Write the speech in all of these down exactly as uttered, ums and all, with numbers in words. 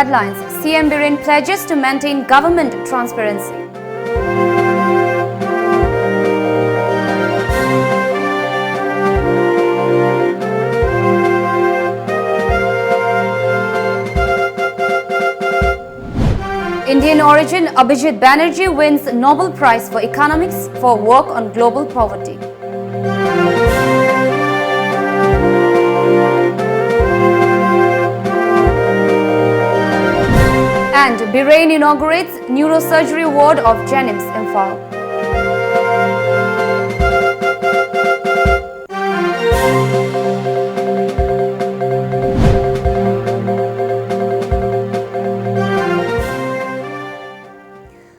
Headlines: C M Biren pledges to maintain government transparency. Indian origin Abhijit Banerjee wins Nobel Prize for Economics for work on global poverty. And Biren inaugurates neurosurgery ward of JNIMS, Imphal.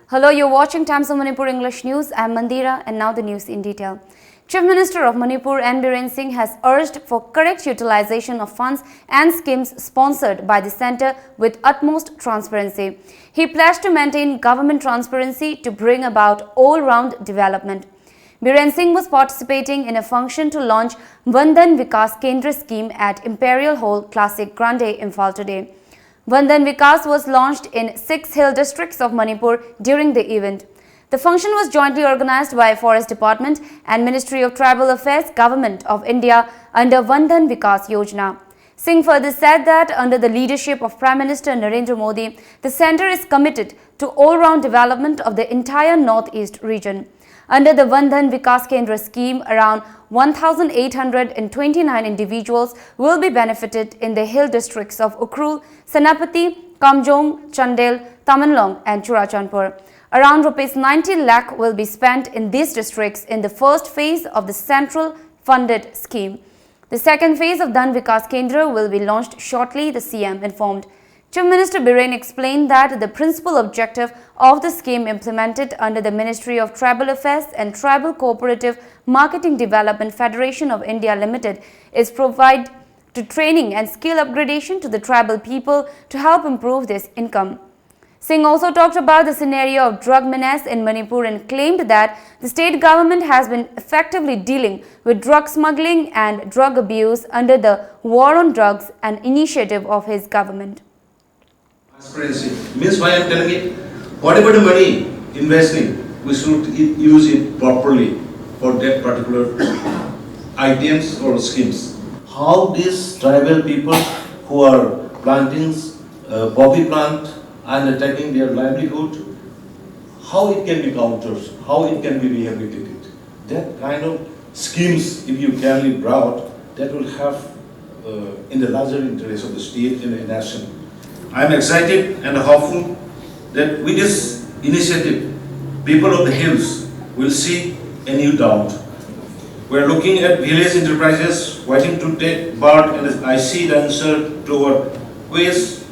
Hello, you're watching Times of Manipur English News. I'm Mandira, and now the news in detail. Chief Minister of Manipur N Biren Singh has urged for correct utilization of funds and schemes sponsored by the centre with utmost transparency. He pledged to maintain government transparency to bring about all-round development. Biren Singh was participating in a function to launch Van Dhan Vikas Kendra scheme at Imperial Hall, Classic Grande, Imphal today. Van Dhan Vikas was launched in six hill districts of Manipur during the event. The function was jointly organized by Forest Department and Ministry of Tribal Affairs, Government of India, under Van Dhan Vikas Yojana. Singh further said that under the leadership of Prime Minister Narendra Modi, the centre is committed to all-round development of the entire Northeast region. Under the Van Dhan Vikas Kendra scheme, around one thousand eight hundred twenty-nine individuals will be benefited in the hill districts of Ukhrul, Senapati, Kamjong, Chandel, Tamenglong and Churachandpur. Around rupees ninety lakh will be spent in these districts in the first phase of the central funded scheme. The second phase of Dhan Vikas Kendra will be launched shortly, the C M informed. Chief Minister Biren explained that the principal objective of the scheme implemented under the Ministry of Tribal Affairs and Tribal Cooperative Marketing Development Federation of India Limited is provide to training and skill upgradation to the tribal people to help improve this income. Singh also talked about the scenario of drug menace in Manipur and claimed that the state government has been effectively dealing with drug smuggling and drug abuse under the War on Drugs, an initiative of his government. Transparency means why I'm telling it. Whatever the money investing, we should i- use it properly for that particular items or schemes. How these tribal people who are planting uh, poppy plant and attacking their livelihood, how it can be countered, how it can be rehabilitated. That kind of schemes, if you can be brought, that will have uh, in the larger interest of the state and the nation. I am excited and hopeful that with this initiative, people of the hills will see a new dawn. We are looking at village enterprises waiting to take part in the I C dinosaur to our quest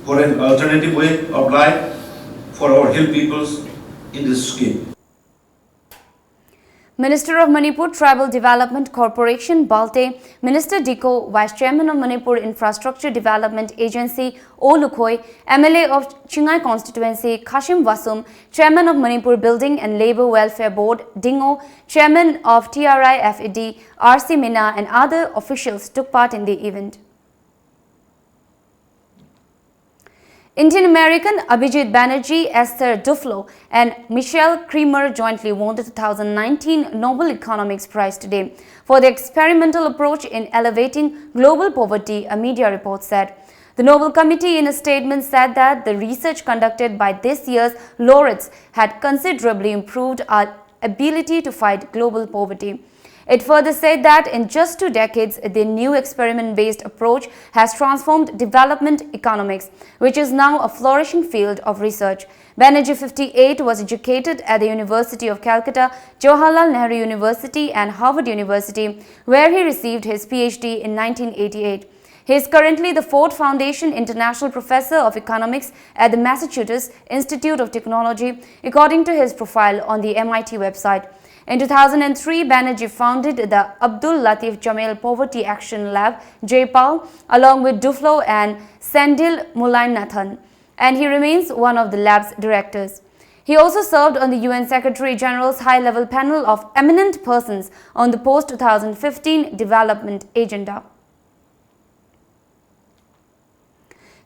for an alternative way of life for our hill peoples in this scheme. Minister of Manipur Tribal Development Corporation, Balte, Minister Diko, Vice Chairman of Manipur Infrastructure Development Agency, O Lukhoi, M L A of Chingai Constituency, Khashim Vasum, Chairman of Manipur Building and Labour Welfare Board, Dingo, Chairman of T R I F A D, R C Mina, and other officials took part in the event. Indian American Abhijit Banerjee, Esther Duflo, and Michelle Kremer jointly won the two thousand nineteen Nobel Economics Prize today for the experimental approach in elevating global poverty, a media report said. The Nobel Committee, in a statement, said that the research conducted by this year's laureates had considerably improved our ability to fight global poverty. It further said that in just two decades, the new experiment based approach has transformed development economics, which is now a flourishing field of research. Banerjee, fifty-eight, was educated at the University of Calcutta, Jawaharlal Nehru University, and Harvard University, where he received his P H D in nineteen eighty-eight. He is currently the Ford Foundation International Professor of Economics at the Massachusetts Institute of Technology, according to his profile on the M I T website. In two thousand three, Banerjee founded the Abdul Latif Jameel Poverty Action Lab, JPAL, along with Duflo and Sendil Mullainathan, and he remains one of the lab's directors. He also served on the U N Secretary General's high level panel of eminent persons on the post two thousand fifteen development agenda.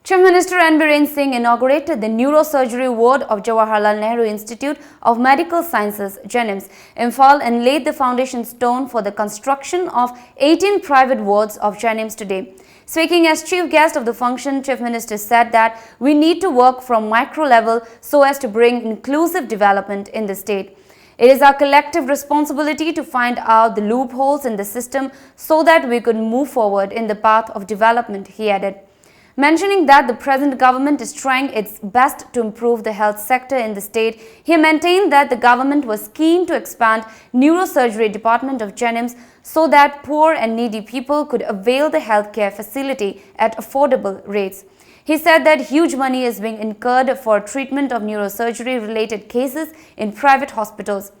Chief Minister N Biren Singh inaugurated the neurosurgery ward of Jawaharlal Nehru Institute of Medical Sciences, JNIMS, Imphal, and laid the foundation stone for the construction of eighteen private wards of JNIMS today. Speaking as chief guest of the function, Chief Minister said that we need to work from micro level so as to bring inclusive development in the state. It is our collective responsibility to find out the loopholes in the system so that we could move forward in the path of development, he added. Mentioning that the present government is trying its best to improve the health sector in the state, he maintained that the government was keen to expand neurosurgery department of JNIMS so that poor and needy people could avail the healthcare facility at affordable rates. He said that huge money is being incurred for treatment of neurosurgery related cases in private hospitals.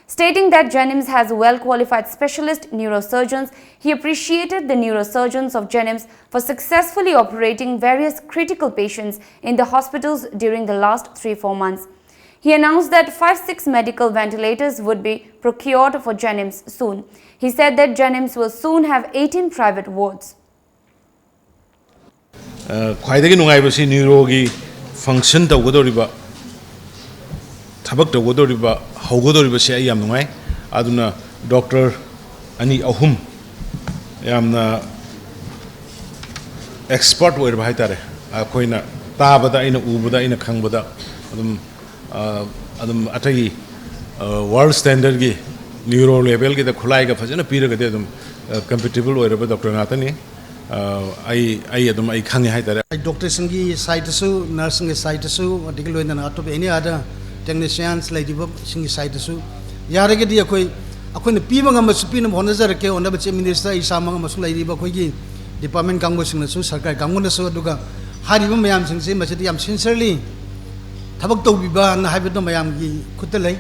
Stating that JNIMS has well qualified specialist neurosurgeons, he appreciated the neurosurgeons of JNIMS for successfully operating various critical patients in the hospitals during the last three four months. He announced that five six medical ventilators would be procured for JNIMS soon. He said that JNIMS will soon have eighteen private wards. ꯈ꯭ꯋꯥꯏꯗꯒꯤ ꯅꯨꯡꯉꯥꯏꯕꯁꯤ ꯅ꯭ꯌꯨꯔꯣꯒꯤ ꯐꯪꯁꯟ ꯇꯧꯒꯗꯧꯔꯤꯕ, ꯊꯕꯛ ꯇꯧꯒꯗꯧꯔꯤꯕ, ꯍꯧꯒꯗꯧꯔꯤꯕꯁꯤ ꯑꯩ ꯌꯥꯝ ꯅꯨꯡꯉꯥꯏ꯫ ꯑꯗꯨꯅ doctor ꯑꯅꯤ ꯑꯍꯨꯝ ꯌꯥꯝꯅ expert ꯑꯣꯏꯔꯕ ꯍꯥꯏꯇꯥꯔꯦ꯫ ꯑꯩꯈꯣꯏꯅ ꯇꯥꯕꯗ, ꯑꯩꯅ ꯎꯕꯗ, ꯑꯩꯅ ꯈꯪꯕꯗ ꯑꯗꯨꯝ ꯑꯗꯨꯝ ꯑꯇꯩ ꯋꯥꯔꯜ ꯁ꯭ꯇꯦꯟꯗꯔꯠꯀꯤ ꯅ꯭ꯌꯨꯔꯣ ꯂꯦꯚꯦꯜꯒꯤꯗ ꯈꯨꯠꯂꯥꯏꯒ ꯐꯖꯅ ꯄꯤꯔꯒꯗꯤ ꯑꯗꯨꯝ ꯀꯝꯄꯤꯇꯤꯕꯜ ꯑꯣꯏꯔꯕ ꯗꯣꯛꯇꯔ ꯉꯥꯛꯇꯅꯤ꯫ ꯑꯩ ꯑꯩ ꯑꯗꯨꯝ ꯑꯩ ꯈꯪꯉꯦ ꯍꯥꯏꯇꯥꯔꯦ꯫ ꯗꯣꯛꯇꯔꯁꯤꯡꯒꯤ ꯁꯥꯏꯠꯇꯁꯨ, ꯅꯔꯁꯁꯤꯡꯒꯤ ꯁꯥꯏꯠꯇꯁꯨ, ꯑꯗꯒꯤ ꯂꯣꯏꯅꯅ ꯑꯇꯣꯞꯄ ꯑꯦꯅꯤ ꯑꯗꯔ ꯇꯦꯛꯅꯤꯁꯤꯌꯥꯟꯁ ꯂꯩꯔꯤꯕꯁꯤꯡꯒꯤ ꯁꯥꯏꯠꯇꯁꯨ ꯌꯥꯔꯒꯗꯤ ꯑꯩꯈꯣꯏ ꯑꯩꯈꯣꯏꯅ ꯄꯤꯕ ꯉꯝꯕꯁꯨ ꯄꯤꯅꯕ ꯍꯣꯠꯅꯖꯔꯛꯀꯦ꯫ ꯑꯣꯅꯔꯦꯕꯜ ꯆꯤꯐ ꯃꯤꯅꯤꯁꯇꯔ, ꯑꯩ ꯏꯁꯥꯃꯛ ꯑꯃꯁꯨꯡ ꯂꯩꯔꯤꯕ ꯑꯩꯈꯣꯏꯒꯤ ꯗꯤꯄꯥꯔꯠꯃꯦꯟ ꯀꯥꯡꯕꯨꯁꯤꯡꯅꯁꯨ, ꯁꯔꯀꯥꯔ ꯀꯥꯡꯕꯨꯅꯁꯨ꯫ ꯑꯗꯨꯒ ꯍꯥꯏꯔꯤꯕ ꯃꯌꯥꯝꯁꯤꯡꯁꯤ ꯃꯁꯤꯗ ꯌꯥꯝ ꯁꯤꯟꯁꯤꯌꯔꯂꯤ ꯊꯕꯛ ꯇꯧꯕꯤꯕꯅ ꯍꯥꯏꯕꯗꯣ ꯃꯌꯥꯝꯒꯤ ꯈꯨꯠꯇ ꯂꯩ꯫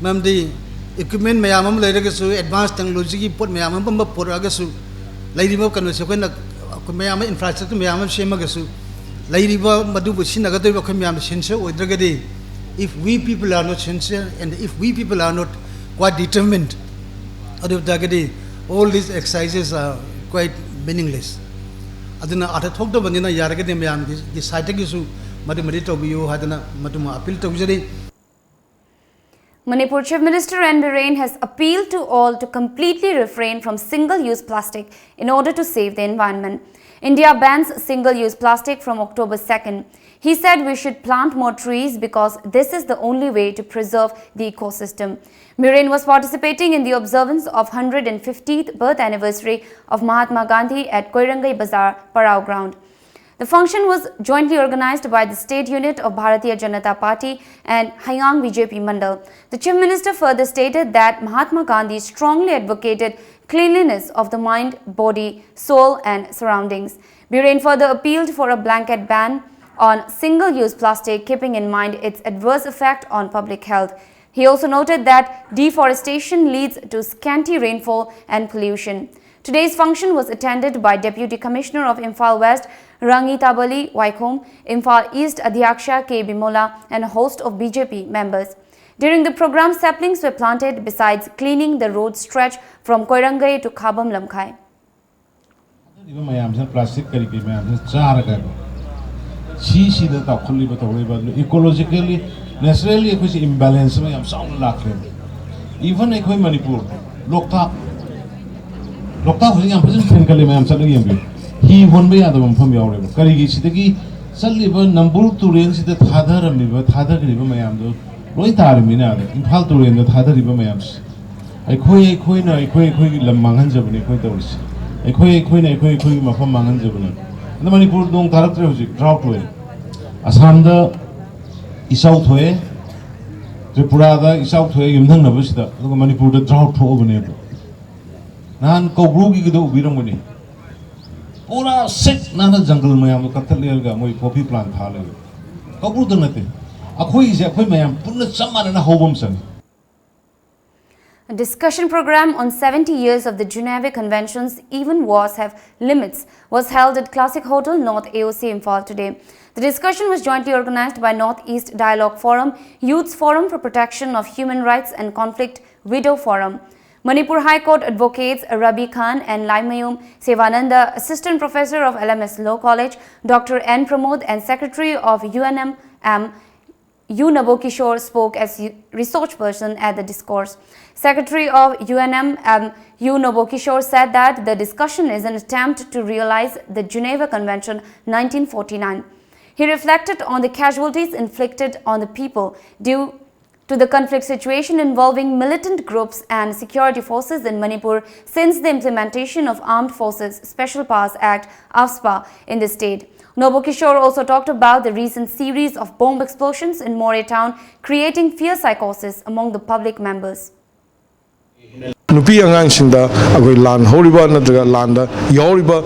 ꯃꯔꯝꯗꯤ ꯏꯀ꯭ꯋꯤꯞꯃꯦꯟ ꯃꯌꯥꯝ ꯑꯃ ꯂꯩꯔꯒꯁꯨ, ꯑꯦꯗꯚꯥꯟꯁ ꯇꯦꯛꯅꯣꯂꯣꯖꯤꯒꯤ ꯄꯣꯠ ꯃꯌꯥꯝ ꯑꯃ ꯄꯨꯔꯛꯑꯒꯁꯨ, ꯂꯩꯔꯤꯕ ꯀꯩꯅꯣꯁꯦ ꯑꯩꯈꯣꯏꯅ ꯑꯩꯈꯣꯏ ꯃꯌꯥꯝ ꯑꯃ, ꯏꯟꯐ꯭ꯔꯥꯁ꯭ꯇ꯭ꯔꯛꯆꯔ ꯃꯌꯥꯝ ꯑꯃ ꯁꯦꯝꯃꯒꯁꯨ, ꯂꯩꯔꯤꯕ ꯃꯗꯨꯕꯨ ꯁꯤꯖꯤꯟꯅꯒꯗꯧꯔꯤꯕ ꯑꯩꯈꯣꯏ ꯃꯌꯥꯝꯅ sincere ꯑꯣꯏꯗ꯭ꯔꯒꯗꯤ, if we people are not sincere and if we people are not quite determined, ꯑꯗꯨ ꯑꯣꯏ ꯇꯥꯔꯒꯗꯤ all these exercises are quite meaningless. ꯑꯗꯨꯅ ꯑꯥꯔꯊ ꯊꯣꯛꯇꯕꯅꯤꯅ ꯌꯥꯔꯒꯗꯤ ꯃꯌꯥꯝꯒꯤ ꯁꯥꯏꯠꯇꯒꯤꯁꯨ ꯃꯗꯨꯃꯗꯤ ꯇꯧꯕꯤꯌꯨ ꯍꯥꯏꯗꯅ ꯃꯗꯨꯃ ꯑꯄꯤꯜ ꯇꯧꯖꯔꯤ꯫ Manipur Chief Minister N Biren has appealed to all to completely refrain from single-use plastic in order to save the environment. India bans single-use plastic from October second. He said we should plant more trees because this is the only way to preserve the ecosystem. Biren was participating in the observance of hundred and fiftieth birth anniversary of Mahatma Gandhi at Koirengei Bazar, Parao ground. The function was jointly organized by the state unit of Bharatiya Janata Party and Haiang B J P Mandal. The Chief Minister further stated that Mahatma Gandhi strongly advocated cleanliness of the mind, body, soul, and surroundings. Biren further appealed for a blanket ban on single-use plastic, keeping in mind its adverse effect on public health. He also noted that deforestation leads to scanty rainfall and pollution. Today's function was attended by Deputy Commissioner of Imphal West, Rangitabali Waikhom, Imphal East Adhyaksha K Bimola, and a host of B J P members. During the program, saplings were planted besides cleaning the road stretch from Koirengei to Khabam Lamkhai. ꯊꯥꯗꯔꯤꯕ ꯃꯌꯥꯝꯁꯤꯅ plastic ꯀꯔꯤ ꯀꯔꯤ ꯃꯌꯥꯝꯁꯤꯅ ꯆꯥꯔꯒ ꯁꯤꯁꯤꯗ ꯇꯥꯎꯈꯠꯂꯤꯕ ꯇꯧꯔꯛꯏꯕ ꯑꯗꯨꯅ ꯏꯀꯣꯂꯣꯖꯤꯀꯦꯜꯂꯤ naturally ꯑꯩꯈꯣꯏꯁꯦ imbalance ꯑꯃ ꯌꯥꯝ ꯆꯥꯎꯅ ꯂꯥꯛꯈ꯭ꯔꯦꯕ꯫ ꯏꯚꯟ ꯑꯩꯈꯣꯏ ꯃꯅꯤꯄꯨꯔ ꯂꯣꯛꯇꯥꯛ ꯂꯣꯛꯇꯥꯛ ꯍꯧꯖꯤꯛ ꯌꯥꯝ ꯐꯖꯅ ꯊꯦꯡꯒꯠꯂꯦ, ꯃꯌꯥꯝ ꯆꯠꯂꯒ ꯌꯦꯡꯕꯤꯌꯨ꯫ ꯍꯤ ꯍꯣꯟꯕ ꯌꯥꯗꯕ ꯃꯐꯝ ꯌꯥꯎꯔꯦꯕ꯫ ꯀꯔꯤꯒꯤ? ꯁꯤꯗꯒꯤ ꯆꯠꯂꯤꯕ ꯅꯝꯕꯨꯜ ꯇꯨꯔꯦꯜꯁꯤꯗ ꯊꯥꯗꯔꯝꯃꯤꯕ ꯊꯥꯗꯈ꯭ꯔꯤꯕ ꯃꯌꯥꯝꯗꯣ ꯂꯣꯏ ꯇꯥꯔꯤꯃꯤꯅ ꯑꯗ ꯏꯝꯐꯥꯜ ꯇꯨꯔꯦꯜꯗ ꯊꯥꯗꯔꯤꯕ ꯃꯌꯥꯝꯁꯦ꯫ ꯑꯩꯈꯣꯏ ꯑꯩꯈꯣꯏꯅ ꯑꯩꯈꯣꯏ ꯑꯩꯈꯣꯏꯒꯤ ꯂꯝ ꯃꯥꯡꯍꯟꯖꯕꯅꯤ ꯑꯩꯈꯣꯏ ꯇꯧꯔꯤꯁꯦ꯫ ꯑꯩꯈꯣꯏ ꯑꯩꯈꯣꯏꯅ ꯑꯩꯈꯣꯏ ꯑꯩꯈꯣꯏꯒꯤ ꯃꯐꯝ ꯃꯥꯡꯍꯟꯖꯕꯅꯤ꯫ ꯑꯗ ꯃꯅꯤꯄꯨꯔ ꯅꯣꯡ ꯇꯥꯔꯛꯇ꯭ꯔꯦ ꯍꯧꯖꯤꯛ, ꯗ꯭ꯔꯥꯎꯠ ꯑꯣꯏꯔꯦ꯫ ꯑꯁꯥꯝꯗ ꯏꯆꯥꯎ ꯊꯣꯛꯑꯦ, ꯇ꯭ꯔꯤꯄꯨꯔꯥꯗ ꯏꯆꯥꯎ ꯊꯣꯛꯑꯦ ꯌꯨꯝꯊꯪꯅꯕꯁꯤꯗ, ꯑꯗꯨꯒ ꯃꯅꯤꯄꯨꯔꯗ ꯗ꯭ꯔꯥꯎꯠ ꯊꯣꯛꯑꯕꯅꯦꯕ꯫ ꯅꯍꯥꯟ ꯀꯧꯕ꯭ꯔꯨꯒꯤꯗꯣ ꯎꯕꯤꯔꯝꯒꯅꯤ, ꯄꯨꯔꯥ ꯁꯤꯛ ꯅꯥꯟꯅ ꯖꯪꯒꯜ ꯃꯌꯥꯝꯗꯣ ꯀꯛꯊꯠꯂꯦꯔꯒ ꯃꯣꯏ ꯄꯣꯄꯤ ꯄ꯭ꯂꯥꯟ ꯊꯥ ꯂꯩꯔꯦ꯫ ꯀꯧꯕ꯭ꯔꯨꯗ ꯅꯠꯇꯦ, ꯑꯩꯈꯣꯏꯒꯤꯁꯦ ꯑꯩꯈꯣꯏ ꯃꯌꯥꯝ ꯄꯨꯟꯅ ꯆꯞ ꯃꯥꯟꯅꯅ ꯍꯧꯕ ꯑꯃ ꯆꯪꯉꯤ꯫ A discussion program on seventy years of the Geneva Conventions, Even Wars Have Limits, was held at Classic Hotel, North A O C, Imphal today. The discussion was jointly organized by Northeast Dialogue Forum, Youths Forum for Protection of Human Rights and Conflict, Widow Forum. Manipur High Court advocates Rabi Khan and Laimayum Sevananda, Assistant Professor of L M S Law College, Doctor N Pramod, and Secretary of U N M M U Nobokishore spoke as resource person at the discourse. Secretary of U N M M U Nobokishore said that the discussion is an attempt to realize the Geneva Convention nineteen forty-nine. He reflected on the casualties inflicted on the people due to the conflict situation involving militant groups and security forces in Manipur since the implementation of Armed Forces Special Powers Act, AFSPA, in the state. Nobokishore also talked about the recent series of bomb explosions in Moreh town, creating fear psychosis among the public members. ꯅꯨꯄꯤ ꯑꯉꯥꯡꯁꯤꯡꯗ ꯑꯩꯈꯣꯏ ꯂꯥꯟ ꯍꯧꯔꯤꯕ ꯅꯠꯇ꯭ꯔꯒ ꯂꯥꯟꯗ ꯌꯥꯎꯔꯤꯕ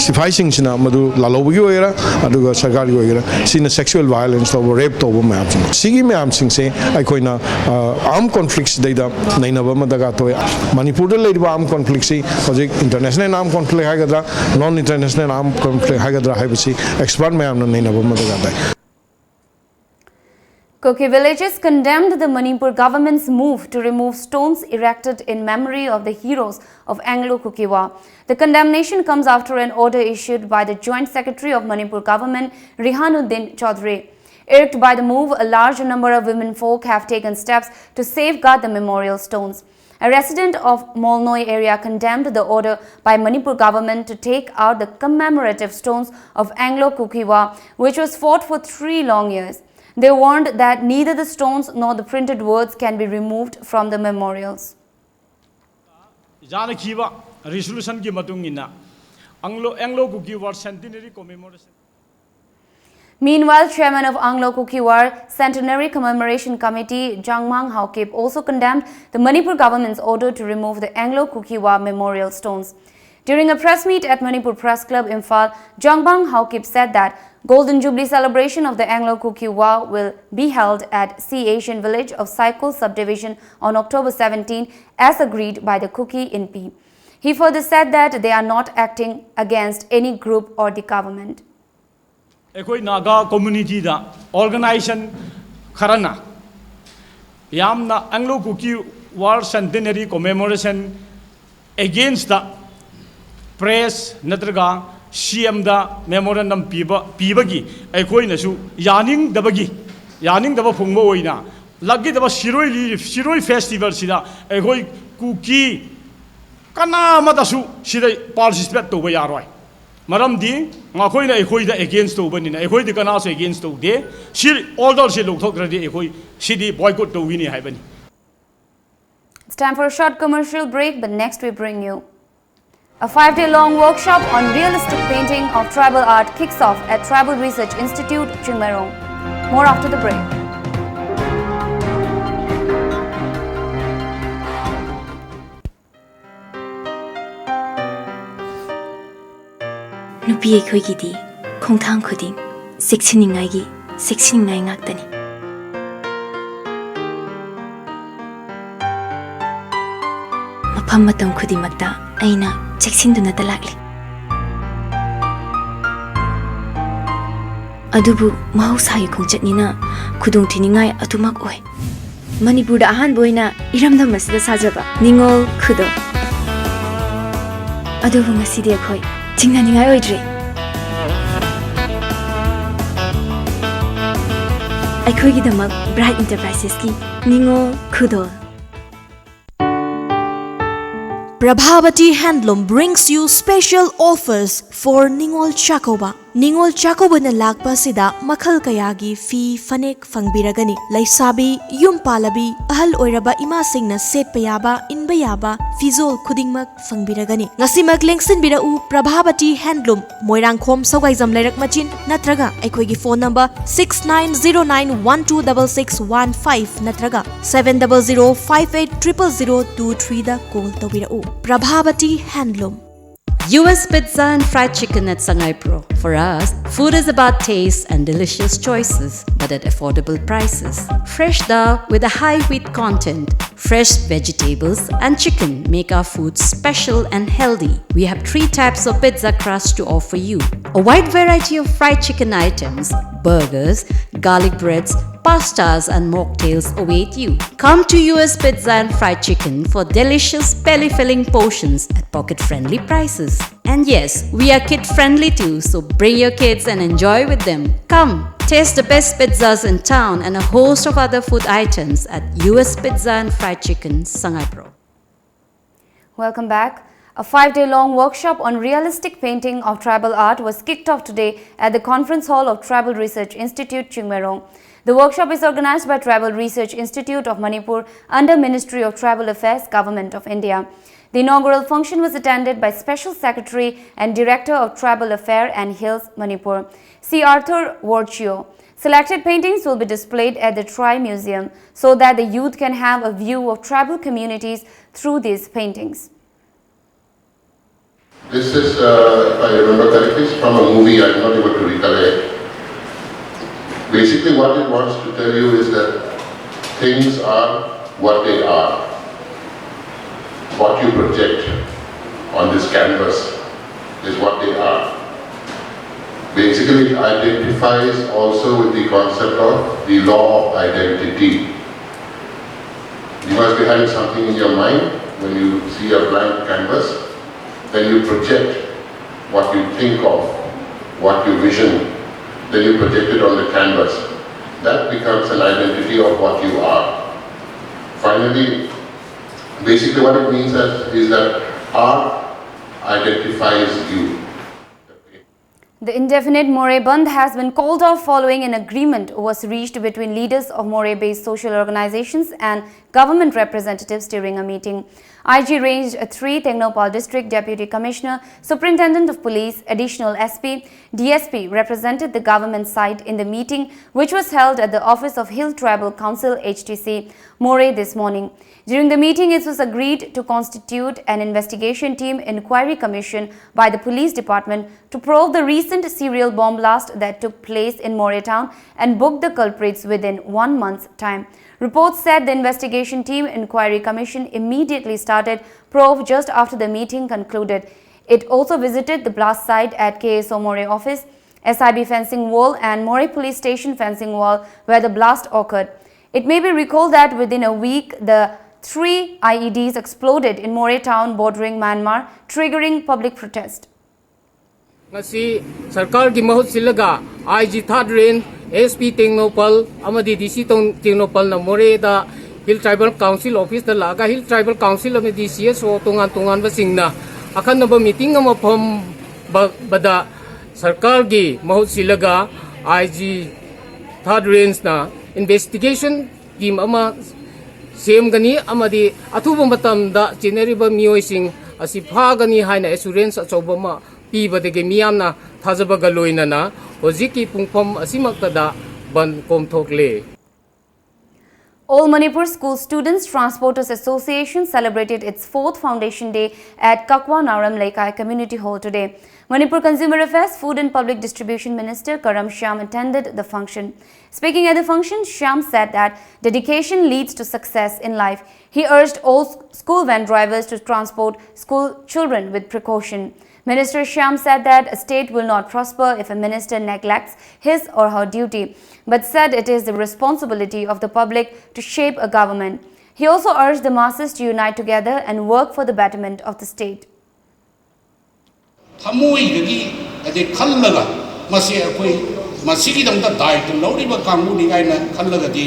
ꯁꯤꯐꯥꯏꯁꯤꯡꯁꯤꯅ ꯃꯗꯨ ꯂꯥꯜꯍꯧꯕꯒꯤ ꯑꯣꯏꯒꯦꯔꯥ ꯑꯗꯨꯒ ꯁꯔꯀꯥꯔꯒꯤ ꯑꯣꯏꯒꯦꯔꯥ ꯁꯤꯅ ꯁꯦꯛꯁꯨꯋꯦꯜ ꯚꯥꯏꯑꯣꯂꯦꯟꯁ ꯇꯧꯕ ꯔꯦꯞ ꯇꯧꯕ ꯃꯌꯥꯝꯁꯤꯡ ꯁꯤꯒꯤ ꯃꯌꯥꯝꯁꯤꯡꯁꯦ ꯑꯩꯈꯣꯏꯅ ꯑꯥꯔꯝ ꯀꯣꯟꯐ꯭ꯂꯤꯛꯁꯤꯗꯩꯗ ꯅꯩꯅꯕ ꯑꯃ ꯗꯔꯀꯥꯔ ꯇꯧꯋꯦ꯫ ꯃꯅꯤꯄꯨꯔꯗ ꯂꯩꯔꯤꯕ ꯑꯥꯔꯝ ꯀꯣꯟꯐ꯭ꯂꯤꯛꯁꯤ ꯍꯧꯖꯤꯛ ꯏꯟꯇꯔꯅꯦꯁꯅꯦꯜ ꯑꯥꯔꯝ ꯀꯣꯟꯐ꯭ꯂꯤꯛ ꯍꯥꯏꯒꯗ꯭ꯔꯥ ꯅꯣꯟ ꯏꯟꯇꯔꯅꯦꯁꯅꯦꯜ ꯑꯥꯔꯝ ꯀꯣꯟꯐ꯭ꯂꯤꯛ ꯍꯥꯏꯒꯗ꯭ꯔꯥ ꯍꯥꯏꯕꯁꯤ ꯑꯦꯛꯁꯄꯔꯠ ꯃꯌꯥꯝꯅ ꯅꯩꯅꯕ ꯑꯃ ꯗꯔꯀꯥꯔ ꯇꯥꯏ꯫ Kuki villages condemned the Manipur government's move to remove stones erected in memory of the heroes of Anglo-Kuki War. The condemnation comes after an order issued by the Joint Secretary of Manipur government, Rihanuddin Chaudhary. Irked by the move, a large number of women folk have taken steps to safeguard the memorial stones. A resident of Molnoi area condemned the order by Manipur government to take out the commemorative stones of Anglo-Kuki War, which was fought for three long years. They warned that neither the stones nor the printed words can be removed from the memorials. ꯌꯥꯅꯈꯤꯕ ꯔꯤꯖꯣꯂꯨꯁꯟꯒꯤ ꯃꯇꯨꯡ ꯏꯟꯅ ꯑꯪꯂꯣ Anglo Kuki war centenary commemoration Meanwhile, chairman of Anglo-Kuki War Centenary Commemoration Committee, Jangmang Haokip, also condemned the Manipur government's order to remove the Anglo-Kuki War memorial stones. During a press meet at Manipur Press Club, Imphal, Jangmang Haokip said that Golden Jubilee celebration of the Anglo-Kuki War will be held at C Asian village of Saikul subdivision on October seventeen, as agreed by the Kuki Inpi. He further said that they are not acting against any group or the government. ꯑꯩꯈꯣꯏ Naga ꯀꯝꯃ꯭ꯌꯨꯅꯤꯇꯤꯗ organisation ꯈꯔꯅ ꯌꯥꯝꯅ Anglo ꯀꯨꯀꯤ War Centenary Commemoration against ꯗ press ꯅꯠꯇ꯭ꯔꯒ ꯁꯤ ꯑꯦꯝꯗ memorandum ꯄꯤꯕ ꯄꯤꯕꯒꯤ ꯑꯩꯈꯣꯏꯅꯁꯨ ꯌꯥꯅꯤꯡꯗꯕꯒꯤ ꯌꯥꯅꯤꯡꯗꯕ ꯐꯣꯡꯕ ꯑꯣꯏꯅ ꯂꯥꯛꯀꯗꯕ ꯁꯤꯔꯣꯏ ꯂꯤ ꯁꯤꯔꯣꯏ ꯐꯦꯁꯇꯤꯚꯦꯜꯁꯤꯗ ꯑꯩꯈꯣꯏ ꯀꯨꯀꯤ ꯀꯅꯥ ꯑꯃꯠꯇꯁꯨ ꯁꯤꯗ ꯄꯥꯔꯇꯤꯁꯤꯄꯦꯠ ꯇꯧꯕ ꯌꯥꯔꯣꯏ꯫ ꯃꯔꯝꯗꯤ ꯃꯈꯣꯏꯅ ꯑꯩꯈꯣꯏꯗ ꯑꯦꯒꯦꯟꯁ ꯇꯧꯕꯅꯤꯅ ꯑꯩꯈꯣꯏꯗꯤ ꯀꯅꯥꯁꯨ ꯑꯦꯒꯦꯟꯁ ꯇꯧꯗꯦ꯫ ꯁꯤ ꯑꯣꯔꯗꯔꯁꯤ ꯂꯧꯊꯣꯛꯇ꯭ꯔꯗꯤ ꯑꯩꯈꯣꯏ ꯁꯤꯗꯤ ꯕꯣꯏꯀꯣꯠ ꯇꯧꯒꯅꯤ ꯍꯥꯏꯕꯅꯤ꯫ It's time for a short commercial break, but next we bring you a five-day long workshop on realistic painting of tribal art kicks off at Tribal Research Institute, Chingmeirong. More after the break. ꯅꯨꯄꯤ ꯑꯩꯈꯣꯏꯒꯤꯗꯤ ꯈꯣꯡꯊꯥꯡ ꯈꯨꯗꯤꯡ ꯆꯦꯛꯁꯤꯟꯅꯤꯡꯉꯥꯏꯒꯤ ꯆꯦꯛꯁꯤꯟꯅꯤꯡꯉꯥꯏ ꯉꯥꯛꯇꯅꯤ꯫ ꯃꯐꯝ ꯃꯇꯝ ꯈꯨꯗꯤꯡꯃꯛꯇ ꯑꯩꯅ ꯆꯦꯛꯁꯤꯟꯗꯨꯅꯇ ꯂꯥꯛꯂꯤ꯫ ꯑꯗꯨꯕꯨ ꯃꯍꯧꯁꯥꯒꯤ ꯈꯣꯡꯆꯠꯅꯤꯅ ꯈꯨꯗꯣꯡꯊꯤꯅꯤꯡꯉꯥꯏ ꯑꯗꯨꯃꯛ ꯑꯣꯏ꯫ ꯃꯅꯤꯄꯨꯔꯗ ꯑꯍꯥꯟꯕ ꯑꯣꯏꯅ ꯏꯔꯝꯗꯝ ꯑꯁꯤꯗ ꯁꯥꯖꯕ ꯅꯤꯉꯣꯜ ꯈꯨꯗꯣꯜ꯫ ꯑꯗꯨꯕꯨ ꯉꯁꯤꯗꯤ ꯑꯩꯈꯣꯏ ꯆꯤꯡꯅꯅꯤꯡꯉꯥꯏ ꯑꯣꯏꯗ꯭ꯔꯦ꯫ ꯑꯩꯈꯣꯏꯒꯤꯗꯃꯛ ꯕ꯭ꯔꯥꯏꯠ ꯏꯟꯇꯔꯄ꯭ꯔꯥꯏꯁꯦꯁꯀꯤ ꯅꯤꯉꯣꯜ ꯈꯨꯗꯣꯜ꯫ Prabhavati Handloom brings you special offers for Ningol Chakouba. ꯅꯤꯉꯣꯜ ꯆꯥꯛꯀꯧꯕꯅ ꯂꯥꯛꯄ ꯑꯁꯤꯗ ꯃꯈꯜ ꯀꯌꯥꯒꯤ ꯐꯤ ꯐꯅꯦꯛ ꯐꯪꯕꯤꯔꯒꯅꯤ꯫ ꯂꯩꯁꯥꯕꯤ, ꯌꯨꯝ ꯄꯥꯜꯂꯕꯤ, ꯑꯍꯜ ꯑꯣꯏꯔꯕ ꯏꯃꯥꯁꯤꯡꯅ ꯁꯦꯠꯄ ꯌꯥꯕ, ꯏꯟꯕ ꯌꯥꯕ ꯐꯤꯖꯣꯜ ꯈꯨꯗꯤꯡꯃꯛ ꯐꯪꯕꯤꯔꯒꯅꯤ꯫ ꯉꯁꯤꯃꯛ ꯂꯦꯡꯁꯤꯟꯕꯤꯔꯛꯎ Prabhavati Handloom, ꯃꯣꯏꯔꯥꯡꯈꯣꯝ ꯁꯧꯒꯥꯏꯖꯝ ꯂꯩꯔꯛ ꯃꯆꯤꯟ ꯅꯠꯇ꯭ꯔꯒ ꯑꯩꯈꯣꯏꯒꯤ phone number six nine zero nine one two double six one five ꯅꯠꯇ꯭ꯔꯒ seven double zero five eight triple zero two threeꯗ call ꯇꯧꯕꯤꯔꯛꯎ꯫ Prabhavati Handloom. U S Pizza and Fried Chicken at Sangaipro. For us, food is about taste and delicious choices, but at affordable prices. Fresh dal with a high wheat content, fresh vegetables, and chicken make our food special and healthy. We have three types of pizza crust to offer you. A wide variety of fried chicken items, burgers, garlic breads, pastas, and mocktails await you. Come to U S Pizza and Fried Chicken for delicious, belly filling portions at pocket friendly prices. And yes, we are kid friendly too, so bring your kids and enjoy with them. Come, taste the best pizzas in town and a host of other food items at U S Pizza and Fried Chicken, Sangaipro. Welcome back. A five day long workshop on realistic painting of tribal art was kicked off today at the conference hall of Tribal Research Institute, Chingmeirong. The workshop is organized by Tribal Research Institute of Manipur under Ministry of Tribal Affairs, Government of India. The inaugural function was attended by Special Secretary and Director of Tribal Affairs and Hills, Manipur, C. Arthur Worchio. Selected paintings will be displayed at the Tri Museum so that the youth can have a view of tribal communities through these paintings. This is, uh, if I remember correctly, it's from a movie, I'm not able to recollect. Basically, what it wants to tell you is that things are what they are. What you project on this canvas is what they are. Basically, it identifies also with the concept of the law of identity. You must be having something in your mind when you see a blank canvas, then you project what you think of, what you vision, then you project it on the canvas. That becomes an identity of what you are. Finally, basically what it means is, is that art identifies you. The indefinite Moreh Bandh has been called off following an agreement was reached between leaders of Moreh-based social organizations and government representatives during a meeting. I G Range three, Tengnoupal District, Deputy Commissioner, Superintendent of Police, Additional S P, D S P represented the government side in the meeting, which was held at the office of Hill Tribal Council, H T C, Moreh this morning. During the meeting, it was agreed to constitute an investigation team inquiry commission by the police department to probe the recent serial bomb blast that took place in Moreh town and book the culprits within one month's time. Reports said the investigation team inquiry commission immediately started probe just after the meeting concluded. It also visited the blast site at K S O Moreh office S I B fencing wall and Moreh police station fencing wall where the blast occurred. It may be recalled that within a week, the three I E Ds exploded in Moreh town bordering Myanmar, triggering public protest. ꯉꯁꯤ ꯁꯔꯀꯥꯔꯒꯤ ꯃꯍꯨꯠ ꯁꯤꯜꯂꯒ ꯑꯥꯏ G ꯊꯥꯔꯠ range, S P Tengnoupal ꯑꯃꯗꯤ ꯗꯤ ꯁꯤ ꯇꯣꯡ-, ꯇꯦꯡꯅꯧꯄꯜꯅ ꯃꯣꯔꯦꯗ hill tribal council ꯑꯣꯐꯤꯁꯇ ꯂꯥꯛꯑꯒ ꯍꯤꯜ ꯇ꯭ꯔꯥꯏꯕꯦꯜ ꯀꯥꯎꯟꯁꯤꯜ ꯑꯃꯗꯤ ꯁꯤ ꯑꯦꯁ ꯑꯣ ꯇꯣꯉꯥꯟ ꯇꯣꯉꯥꯟꯕꯁꯤꯡꯅ ꯑꯈꯟꯅꯕ ꯃꯤꯇꯤꯡ ꯑꯃ ꯐꯝꯕꯗ ꯁꯔꯀꯥꯔꯒꯤ ꯃꯍꯨꯠ ꯁꯤꯜꯂꯒ ꯑꯥꯏ ꯖꯤ ꯊꯥꯔꯠ ꯔꯦꯟꯖꯅ ꯏꯟꯚꯦꯁꯇꯤꯒꯦꯁꯟ ꯇꯤꯝ ꯑꯃ ꯁꯦꯝꯒꯅꯤ ꯑꯃꯗꯤ ꯑꯊꯨꯕ ꯃꯇꯝꯗ ꯆꯦꯟꯅꯔꯤꯕ ꯃꯤꯑꯣꯏꯁꯤꯡ ꯑꯁꯤ ꯐꯥꯒꯅꯤ ꯍꯥꯏꯅ ꯑꯦꯁꯨꯔꯦꯟꯁ ꯑꯆꯧꯕ ꯑꯃ ꯄꯤꯕꯗꯒꯤ ꯃꯤꯌꯥꯝꯅ ꯊꯥꯖꯕꯒ ꯂꯣꯏꯅꯅ ꯍꯧꯖꯤꯛꯀꯤ ꯄꯨꯡꯐꯝ ꯑꯁꯤꯃꯛꯇꯗ ꯕꯟ ꯀꯣꯝꯊꯣꯛꯂꯦ꯫ All Manipur School Students Transporters Association celebrated its fourth foundation day at Kakwa Naoram Leikai Community Hall today. Manipur Consumer Affairs, Food and Public Distribution Minister Karam Shyam attended the function. Speaking at the function, Shyam said that dedication leads to success in life. He urged all s-, school van drivers to transport school children with precaution. Minister Shyam said that a state will not prosper if a minister neglects his or her duty, but said it is the responsibility of the public to shape a government. He also urged the masses to unite together and work for the betterment of the state. ꯊꯃꯣꯏꯗꯒꯤ ꯍꯥꯏꯗꯤ ꯈꯜꯂꯒ ꯃꯁꯤ ꯑꯩꯈꯣꯏ ꯃꯁꯤꯒꯤꯗꯃꯛꯇ ꯗꯥꯏꯇ ꯂꯧꯔꯤꯕ ꯀꯥꯡꯕꯨꯅꯤ ꯀꯥꯏꯅ ꯈꯜꯂꯒꯗꯤ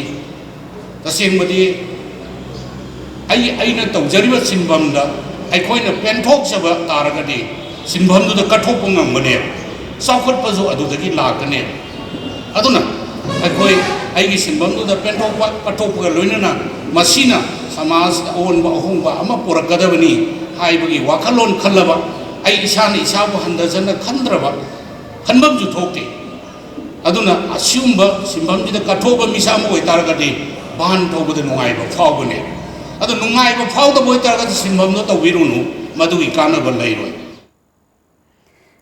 ꯇꯁꯦꯡꯕꯗꯤ ꯑꯩ ꯑꯩꯅ ꯇꯧꯖꯔꯤꯕ ꯁꯤꯟꯐꯝꯗ ꯑꯩꯈꯣꯏꯅ ꯄꯦꯟꯊꯣꯛꯆꯕ ꯇꯥꯔꯒꯗꯤ ꯁꯤꯟꯐꯝꯗꯨꯗ ꯀꯠꯊꯣꯛꯄ ꯉꯝꯒꯅꯦꯕ꯫ ꯆꯥꯎꯈꯠꯄꯁꯨ ꯑꯗꯨꯗꯒꯤ ꯂꯥꯛꯀꯅꯦꯕ꯫ ꯑꯗꯨꯅ ꯑꯩꯈꯣꯏ ꯑꯩꯒꯤ ꯁꯤꯟꯐꯝꯗꯨꯗ ꯄꯦꯟꯊꯣꯛꯄ ꯀꯠꯊꯣꯛꯄꯒ ꯂꯣꯏꯅꯅ ꯃꯁꯤꯅ ꯁꯃꯥꯖꯗ ꯑꯑꯣꯟꯕ ꯑꯍꯣꯡꯕ ꯑꯃ ꯄꯨꯔꯛꯀꯗꯕꯅꯤ ꯍꯥꯏꯕꯒꯤ ꯋꯥꯈꯜꯂꯣꯟ ꯈꯜꯂꯕ, ꯑꯩ ꯏꯁꯥꯅ ꯏꯁꯥꯕꯨ ꯍꯟꯊꯖꯅ ꯈꯟꯗ꯭ꯔꯕ, ꯈꯟꯐꯝꯁꯨ ꯊꯣꯛꯇꯦ꯫ ꯑꯗꯨꯅ ꯑꯁꯤꯒꯨꯝꯕ ꯁꯤꯟꯐꯝꯁꯤꯗ ꯀꯠꯊꯣꯛꯄ ꯃꯤꯁꯛ ꯑꯃ ꯑꯣꯏꯇꯥꯔꯒꯗꯤ ꯚꯥꯟ ꯊꯧꯕꯗ ꯅꯨꯡꯉꯥꯏꯕ ꯐꯥꯎꯒꯅꯤ꯫ ꯑꯗꯣ ꯅꯨꯡꯉꯥꯏꯕ ꯐꯥꯎꯗꯕ ꯑꯣꯏꯇꯥꯔꯒꯗꯤ ꯁꯤꯟꯐꯝꯗꯣ ꯇꯧꯕꯤꯔꯨꯅꯨ, ꯃꯗꯨꯒꯤ ꯀꯥꯟꯅꯕ ꯂꯩꯔꯣꯏ꯫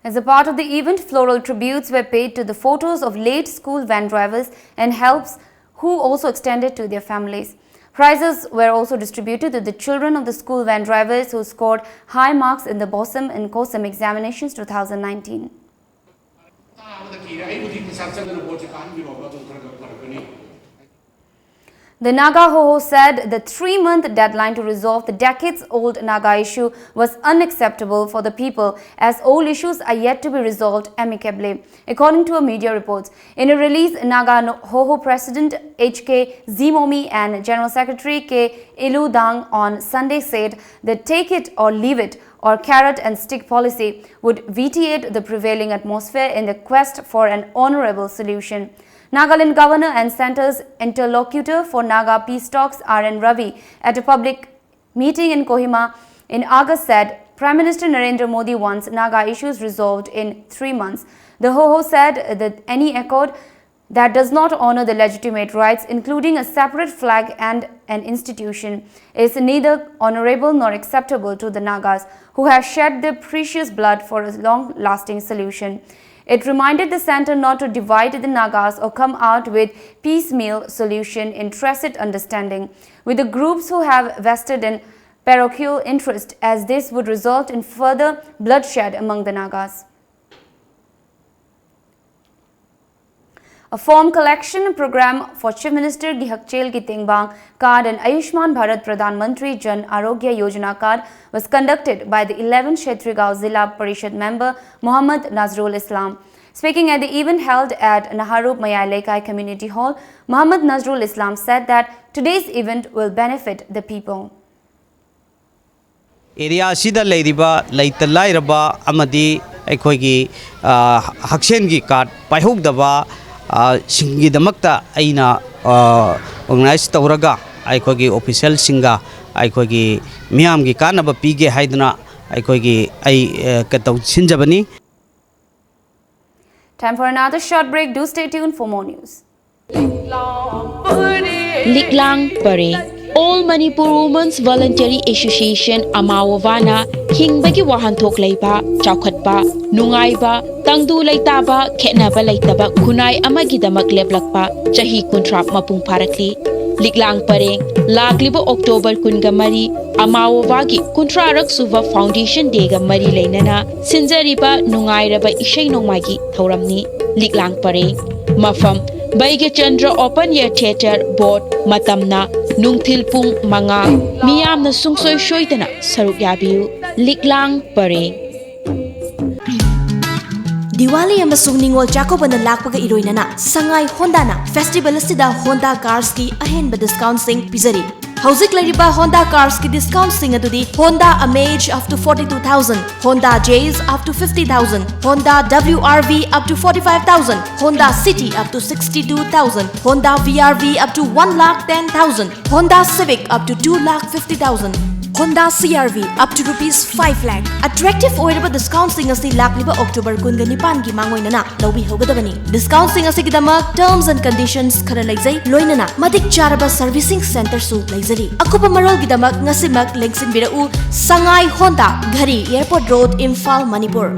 As a part of the event, floral tributes were paid to the photos of late school van drivers and helps who also extended to their families. Prizes were also distributed to the children of the school van drivers who scored high marks in the BOSEM and COSEM examinations two thousand nineteen. ꯀꯤꯔꯦ꯫ ꯑꯩꯕꯨꯗꯤ ꯄꯩꯁꯥ ꯆꯪꯗꯅ ꯚꯣꯠꯁꯦ ꯀꯥꯍꯟꯕꯤꯔꯣꯕ, ꯑꯗꯨꯝ ꯈꯔ ꯈꯔ ꯐꯔꯛꯀꯅꯤ꯫ The Naga Hoho said the three-month deadline to resolve the decades-old Naga issue was unacceptable for the people, as all issues are yet to be resolved amicably, according to a media report. In a release, Naga No- Hoho President H K Zimomi and General Secretary K Iludang on Sunday said the "take it or leave it" or carrot and stick policy would vitiate the prevailing atmosphere in the quest for an honorable solution. Nagaland Governor and Centre's interlocutor for Naga peace talks, R N Ravi, at a public meeting in Kohima in August, said Prime Minister Narendra Modi wants Naga issues resolved in three months. The Hoho said that any accord that does not honor the legitimate rights, including a separate flag and an institution, is neither honorable nor acceptable to the Nagas, who have shed their precious blood for a long-lasting solution. It reminded the centre not to divide the Nagas or come out with piecemeal solution in tacit understanding with the groups who have vested in parochial interest, as this would result in further bloodshed among the Nagas. A form collection program for Chief Minister gi hakchel ki tengbang card and Ayushman Bharat Pradhan Mantri Jan Arogya Yojana card was conducted by the eleventh Kshetrigao Zilla Parishad member Mohammad Nazrul Islam. Speaking at the event held at Naharup Mayai Leikai Community Hall, Mohammad Nazrul Islam said that today's event will benefit the people. Area ꯑꯁꯤꯗ ꯂꯩꯔꯤꯕ ꯂꯩꯇ ꯂꯥꯏꯔꯕ ꯑꯃꯗꯤ ꯑꯩꯈꯣꯏꯒꯤ, ꯑ, ꯍꯛꯁꯦꯜꯒꯤ card ꯄꯥꯏꯍꯧꯗꯕ, ꯑ, ꯁꯤꯡꯒꯤꯗꯃꯛꯇ ꯑꯩꯅ, ꯑ, ꯑꯣꯔꯒꯅꯥꯏꯖ ꯇꯧꯔꯒ ꯑꯩꯈꯣꯏꯒꯤ ꯑꯣꯐꯤꯁꯤꯌꯦꯜꯁꯤꯡꯒ ꯑꯩꯈꯣꯏꯒꯤ ꯃꯤꯌꯥꯝꯒꯤ ꯀꯥꯟꯅꯕ ꯄꯤꯒꯦ ꯍꯥꯏꯗꯨꯅ ꯑꯩꯈꯣꯏꯒꯤ ꯑꯩ, ꯑ, ꯀ-, ꯇꯧ-, ꯁꯤꯟꯖꯕꯅꯤ꯫ Time for another short break. Do stay tuned for more news. Liklang Pareng. All Manipur Women's Voluntary Association ꯑꯃꯥꯋꯣꯕꯥꯅ ꯍꯤꯡꯕꯒꯤ ꯋꯥꯍꯟꯊꯣꯛ ꯂꯩꯕ, ꯆꯥꯎꯈꯠꯄ, ꯅꯨꯡꯉꯥꯏꯕ, ꯇꯪꯗꯨ ꯂꯩꯇꯥꯕ, ꯈꯦꯠꯅꯕ ꯂꯩꯇꯕ ꯈꯨꯟꯅꯥꯏ ꯑꯃꯒꯤꯗꯃꯛ ꯂꯦꯞꯂꯛꯄ ꯆꯍꯤ ꯀꯨꯟꯊ꯭ꯔꯥ ꯃꯄꯨꯡ ꯐꯥꯔꯛꯂꯤ꯫ ꯂꯤꯛꯂꯥꯡ ꯄꯔꯦꯡ ꯂꯥꯛꯂꯤꯕ ꯑꯣꯛꯇꯣꯕꯔ ꯀꯨꯟꯒ ꯃꯔꯤ ꯑꯃꯥꯋꯣꯕꯥꯒꯤ ꯀꯨꯟꯊ꯭ꯔꯥꯔꯛ ꯁꯨꯕ ꯐꯥꯎꯟꯗꯦꯁꯟ ꯗꯦꯒ ꯃꯔꯤ ꯂꯩꯅꯅ ꯁꯤꯟꯖꯔꯤꯕ ꯅꯨꯡꯉꯥꯏꯔꯕ ꯏꯁꯩ ꯅꯣꯡꯃꯥꯏꯒꯤ ꯊꯧꯔꯝꯅꯤ꯫ ꯂꯤꯛꯂꯥꯡ ꯄꯔꯦꯡ꯫ ꯃꯐꯝ: ꯕꯩꯒ꯭ꯌꯆꯟꯗ꯭ꯔ Open Air Theatre, ꯕꯣꯔꯗ꯫ ꯃꯇꯝꯅ ꯅꯨꯡꯊꯤꯜ ꯄꯨꯡ ꯃꯉꯥ꯫ ꯃꯤꯌꯥꯝꯅ ꯁꯨꯡꯁꯣꯏ ꯁꯣꯏꯗꯅ ꯁꯔꯨꯛ ꯌꯥꯕꯤꯌꯨ꯫ ꯂꯤꯛꯂꯥꯡ ꯄꯔꯦꯡ꯫ ꯗꯤꯋꯥꯂꯤ ꯑꯃꯁꯨꯡ ꯅꯤꯉꯣꯜ ꯆꯥꯛꯀꯧꯕꯅ ꯂꯥꯛꯄꯒ ꯏꯔꯣꯏꯅꯅ ꯁꯉꯥꯏ ꯍꯣꯟꯗꯥꯅ ꯐꯦꯁꯇꯤꯚꯦꯜ ꯑꯁꯤꯗ ꯍꯣꯟꯗꯥ ꯀꯥꯔꯁꯀꯤ ꯑꯍꯦꯟꯕ ꯗꯤꯁꯀꯥꯎꯟꯠꯁꯤꯡ ꯄꯤꯖꯔꯤ꯫ ꯍꯧꯖꯤꯛ ꯂꯩꯔꯤꯕ ꯍꯣꯟꯗꯥ ꯀꯥꯔꯁꯀꯤ ꯗꯤꯁꯀꯥꯎꯟꯠꯁꯤꯡ ꯑꯗꯨꯗꯤ: Honda Amaze up to forty-two thousand, Honda Jazz up to fifty thousand, Honda W R V up to forty-five thousand, Honda City up to sixty-two thousand, Honda V R V up to one lakh ten thousand, Honda Civic up to two lakh fifty thousand, Honda C R V up to rupees five lakh꯫ Attractive ꯑꯣꯏꯔꯕ ꯗꯤꯁꯀꯥꯎꯟꯠꯁꯤꯡ ꯑꯁꯤ ꯂꯥꯛꯂꯤꯕ October ꯀꯨꯟꯒ ꯅꯤꯄꯥꯟꯒꯤ ꯃꯥꯡ ꯑꯣꯏꯅꯅ ꯂꯧꯕꯤꯍꯧꯒꯗꯕꯅꯤ꯫ ꯗꯤꯁꯀꯥꯎꯟꯠꯁꯤꯡ ꯑꯁꯤꯒꯤꯗꯃꯛ terms and conditions ꯈꯔ ꯂꯩꯖꯩ, ꯂꯣꯏꯅꯅ ꯃꯇꯤꯛ ꯆꯥꯔꯕ ꯁꯔꯚꯤꯁꯤꯡ ꯁꯦꯟꯇꯔꯁꯨ ꯂꯩꯖꯔꯤ꯫ ꯑꯀꯨꯞꯄ ꯃꯔꯣꯜꯒꯤꯗꯃꯛ ꯉꯁꯤꯃꯛ ꯂꯦꯡꯁꯤꯟꯕꯤꯔꯛꯎ꯫ ꯁꯉꯥꯏ Honda, ꯘꯔꯤ, Airport Road, Imphal, Manipur꯫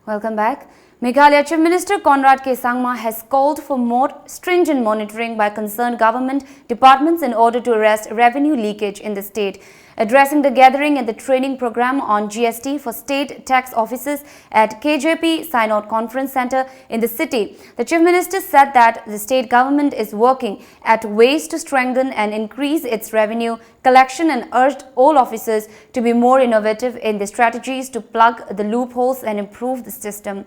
Welcome back. Meghalaya Chief Minister Conrad K Sangma has called for more stringent monitoring by concerned government departments in order to arrest revenue leakage in the state. Addressing the gathering at the training program on G S T for state tax officers at K J P Synod Conference Centre in the city, the Chief Minister said that the state government is working at ways to strengthen and increase its revenue collection and urged all officers to be more innovative in their strategies to plug the loopholes and improve the system.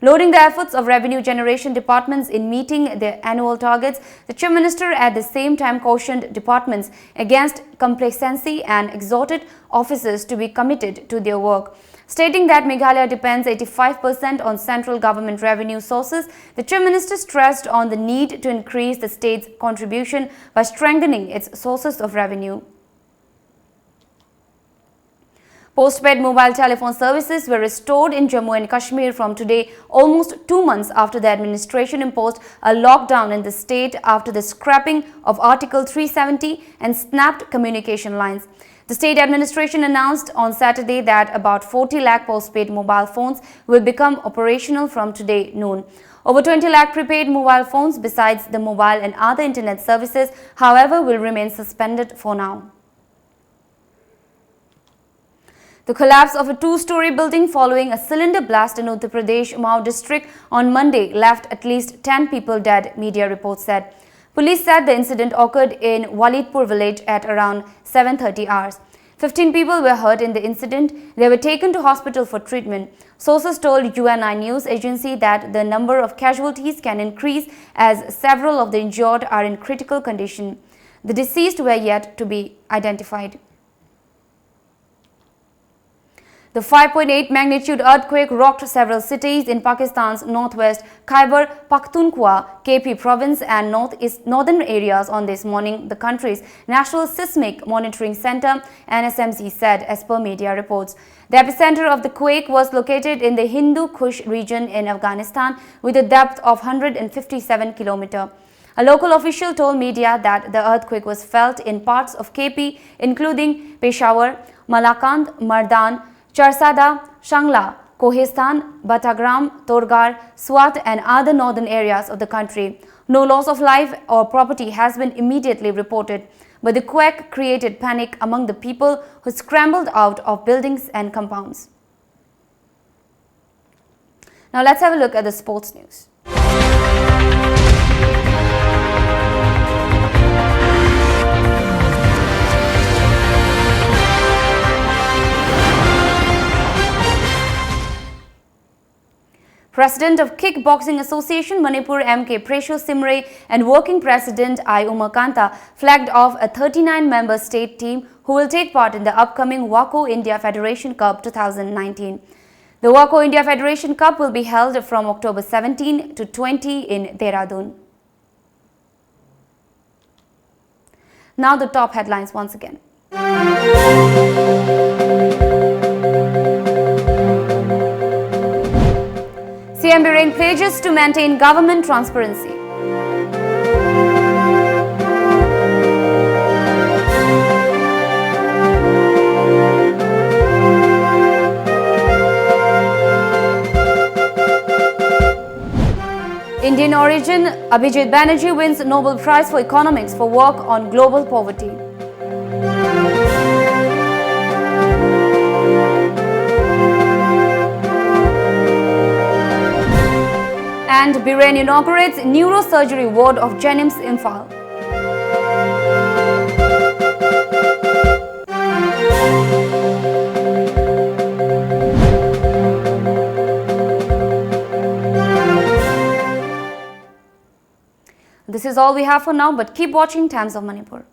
Lauding the efforts of revenue generation departments in meeting their annual targets, the Chief Minister at the same time cautioned departments against complacency and exhorted officers to be committed to their work. Stating that Meghalaya depends eighty-five percent on central government revenue sources, the Chief Minister stressed on the need to increase the state's contribution by strengthening its sources of revenue. Postpaid mobile telephone services were restored in Jammu and Kashmir from today, almost two months after the administration imposed a lockdown in the state after the scrapping of Article three seventy and snapped communication lines. The state administration announced on Saturday that about forty lakh postpaid mobile phones will become operational from today noon. Over twenty lakh prepaid mobile phones, besides the mobile and other internet services, however, will remain suspended for now. The collapse of a two-story building following a cylinder blast in Uttar Pradesh Unnao district on Monday left at least ten people dead, media reports said. Police said the incident occurred in Walidpur village at around seven thirty hours. Fifteen people were hurt in the incident. They were taken to hospital for treatment. Sources told U N I news agency that the number of casualties can increase as several of the injured are in critical condition. The deceased were yet to be identified. The five point eight magnitude earthquake rocked several cities in Pakistan's northwest Khyber Pakhtunkhwa, K P province, and northeast northern areas on this morning, the country's National Seismic Monitoring Center, N S M C, said, as per media reports. The epicenter of the quake was located in the Hindu Kush region in Afghanistan, with a depth of one hundred fifty-seven kilometer. A local official told media that the earthquake was felt in parts of K P, including Peshawar, Malakand, Mardan, Charsada, Shangla, Kohistan, Batagram, Torgar, Swat, and other northern areas of the country. No loss of life or property has been immediately reported, but the quake created panic among the people, who scrambled out of buildings and compounds. Now let's have a look at the sports news. President of Kickboxing Association Manipur, M K Presho Simre, and Working President I Umakanta flagged off a thirty-nine member state team who will take part in the upcoming WACO India Federation Cup two thousand nineteen. The WACO India Federation Cup will be held from October seventeen to twenty in Dehradun. Now the top headlines once again. C M Biren pledges to maintain government transparency. Indian origin, Abhijit Banerjee wins Nobel Prize for Economics for work on global poverty. And Biren inaugurates neurosurgery ward of JNIMS Imphal. This is all we have for now, but keep watching Times of Manipur.